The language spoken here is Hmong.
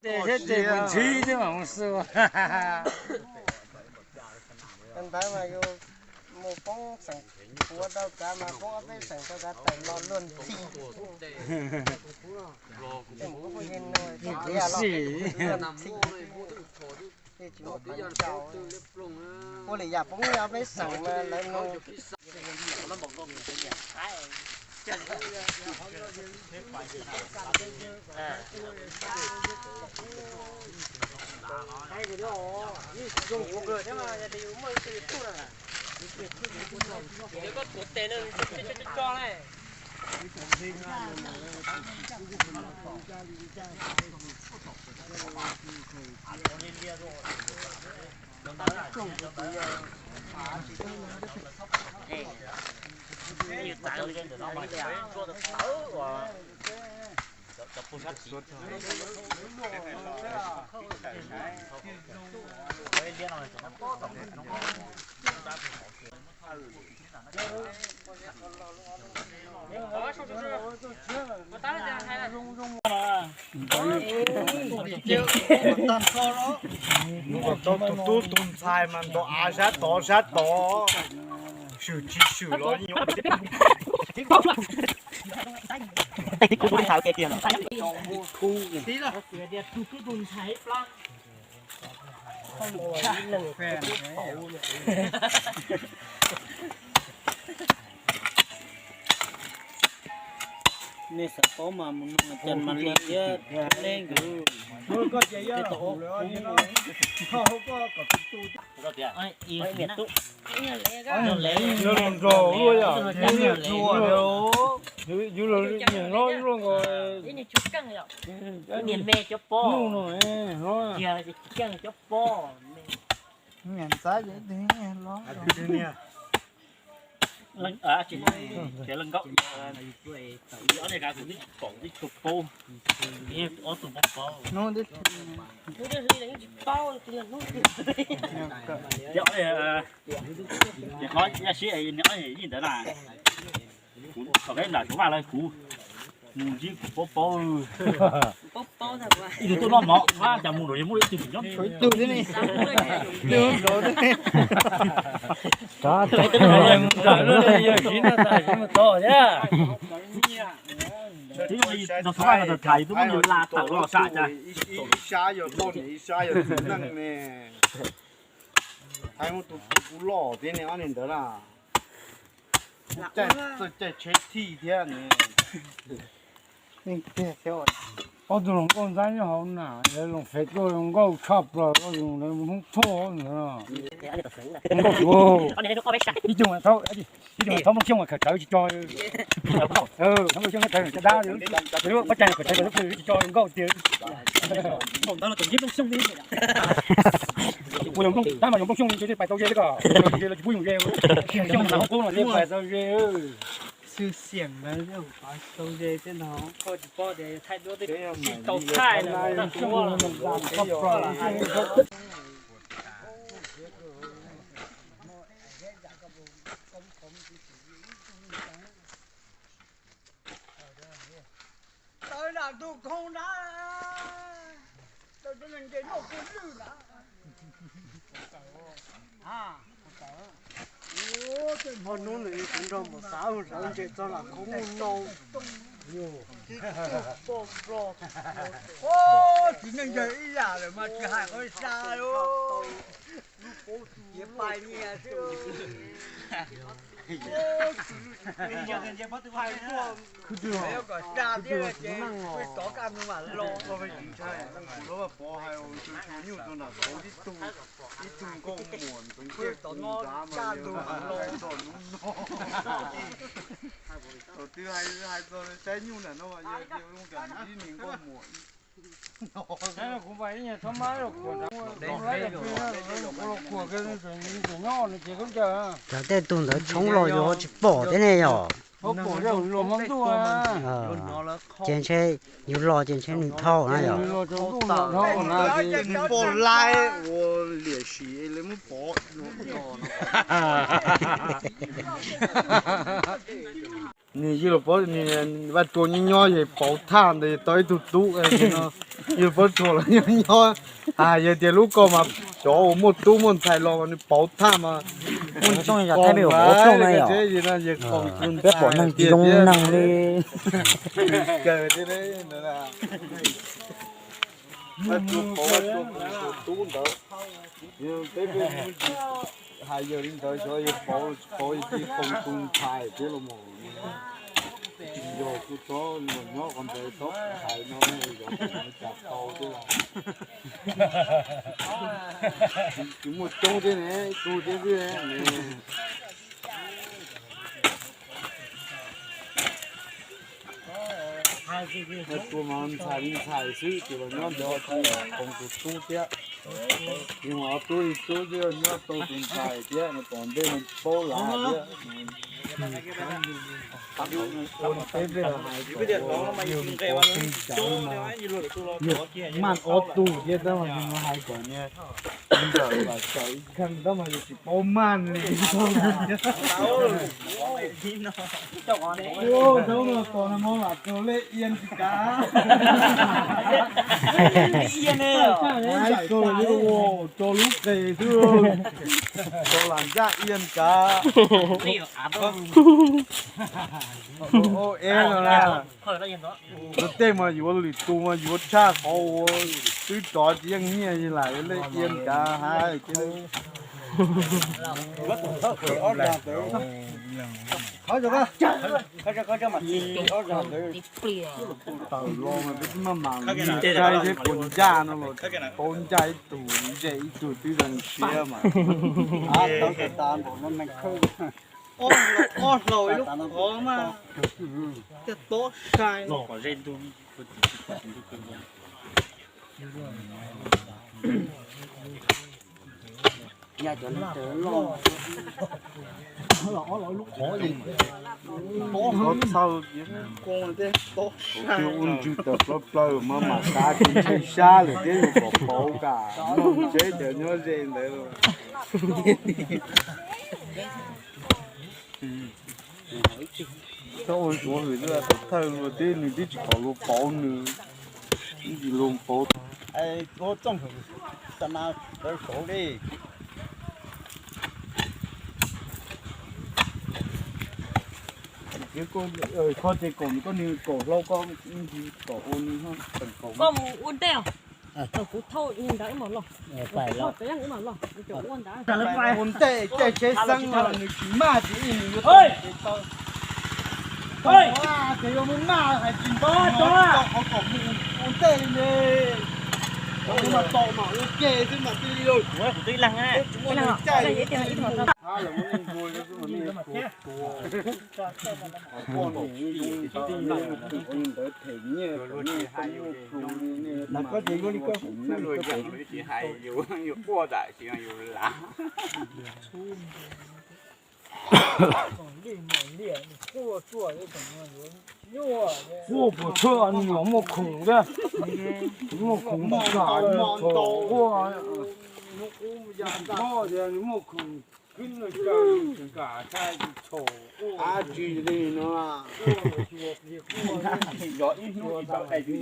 Ces seb tes mus ntxhib xwb mas mus xwb. Ntawd mas yus mus poob xeem puav rau kav mas poob ob peb xeem rau kav tawm los luag ntxhi. Sim. Ua li yam poob ob peb xeem mas lawv nug. Tus tub tus ntxhais mas ntaus av sab tod sab tod, swm tsis swm los. Nej xav paub mas mus nug Cas Mas Lis thiab Lej nkawd. Yus los nrog luaj yom, yus los nyiam hlob luaj nkaus. Niag me cov pob, no hlob, cov pob. Niam ntxab ces ib tug niag hlob. Leej nkauj, ob niag kav kuv twb pom twb tshua paub, ob tug paub paub. Yog sib ib ntawd na, kuv thaum peb nram Suav Vaj lawm kuv mus ntsib kuv paub paub. Ib tug tuaj noj mov, cas mus rau yog muaj ib tug nyob ib tug thiab ne. Yawg siv no tas siv mus tod thiab. Twb yog li no Suav Vaj no tas tham yus twb muab nws la tawm los sam cas. Ib sab yog txom nyem ib sab yog txiv neej ne. Hais muaj tus kuv loj thiab ne, ob niag ntawd na. Txawj caij tsheb thij thiab ne. Ob tug hluas nkauj ntxaib nyob hauv na, lawv los fem tuaj zoo nkauj tshaj plaws, lawv Hmoob Thoj ntawd. Nkauj suav, ib tug thaub, ib tug thaub Hmoob Xyooj khawm tawv tsis tso. Thaub Hmoob Xyooj tawv caj dab, pob cag khawm tawv tsis tso nkauj tiag. Tab mas yog Nplooj Xyooj ces pais tau ze xwb ko, ze los tsis pub yus ze. Xyooj mas qub no thiaj pais tau ze. Xwm xiam ntawd tau ze thiab no. Koj tsis paub tias thaij duab twb tsis tau thaij na. Tawv nram tus khoo na, tawv cov neeg nce noj kua lwj na. Hmo hnub nws kuv nrog mus xav ua sawv ntses txog lam khoo mus no. Txiv neej yawg ib yam lawm mas tsis hais qhov xa lub, ces pais nyias xwb. Kom xa thiab ces tov kaj mus mam los. Kuv lub pov hais ua tsuag tsuag nyuj rau nram tod ib tug, ib tug nkauj muam ntxeev tiaj tov no nrad mas yog nrog hnub no. Thaum twg hais txog saib nyuj nram no mas yog zoo kam ntsib niag nkauj muam. Cov tej tug ntawd tshoob los yus ho tsis pom thiab ne yom. Ces ntshe yus los ces ntshe nws dhau na yom. Pom lawm ua liam sim li muab pov. Nws yij los paub nws vaj rua nyob nyob yog pauv thaj ntawd tau ib tug tub no. Yus pob tsuas los nyob nyob, hais yog tias lub ko mas cov uas muaj tub muaj ntxhais los mas nws pauv thaj mas muaj ntsis khoom na, yog tsev no yog khoom tus ntxhais tiag tiag li. Kaw tiag li. Tub ntawd, peb hais yawg li ntawd xyov yog pauv tsis pauv yog khoom tus ntxhais thiab los mas. Tsis yog kuj txhob los nyob qhov ntawd txhob hais no, yog tus cas tau thiab. Tsis muaj coob thiab ne, ib tug thiab xwb. Tua mas ntxhais li ntxhais xwb ces los nyob ntawd tsis khoom tus tub thiab. Yus mas ob tub li tub xwb nyob tau tus ntxhais thiab no tom ntej no paub lav thiab. Ua peb pliag hais kom yus pov kev tsawv mas yus maj ob tug thiab tab mas yus hais kom niag ntawm vam tsawv ib kheej tab mas yus tsis paub maj li. Ua thaum no tos no mov lam tso lej ian tsis kav. Hais tso li ua tso lub qe xwb, tso lam ncaj ian kav. Ua es no na. Tus tej mas yuav lwm tus mas yuav tshaj qhov uas twb rov tsis yeej nyiaj lam yuav lej ian kav hais. Tawm los mas peb twb maj mam ncaj thiab, kuv ncaj no los paub ncaj ib tug ze ib tug twb zoo siab mas. Ob hlau ib lub qhov mas coj tob sai. Qhov txhaw, kuv twb ua ntswg tawm plaws plaws mas mam kav ces ntshe sab lawm thiab yus kom pauv kam ntshe cov nyob ze ntawd. Txhob ua ntsuav hwm xwb, tus thawj luag twb nws twb tsis kom luag pauv nws, tsis luag pauv. Kho ces kom koj nws kom hlau koj, kom ua nws, kom koj mus ua ntej. Kuv thauj ntawd wb mam los. Kuv thauj pem ub mam los, kuv ua ntawd. Ua ntej caij tsheb xeeb no nws tsis maj ces nws yuav tau ces yuav muab maj hais tsis nto, qhov kom mus ua ntej li ne. Mas tau mas ua ke xwb mas tij li. Ntawd them nyiaj, koj ces yuav li koj. Tsis hais yus, yus quaj tam sim no yus lav. Quaj puas tsuaj nws los muaj khoom thiab, muaj khoom muaj kam, quaj, tias nws muaj khoom. Ab tsi li no. Yog ib hnub tsis tau hais li.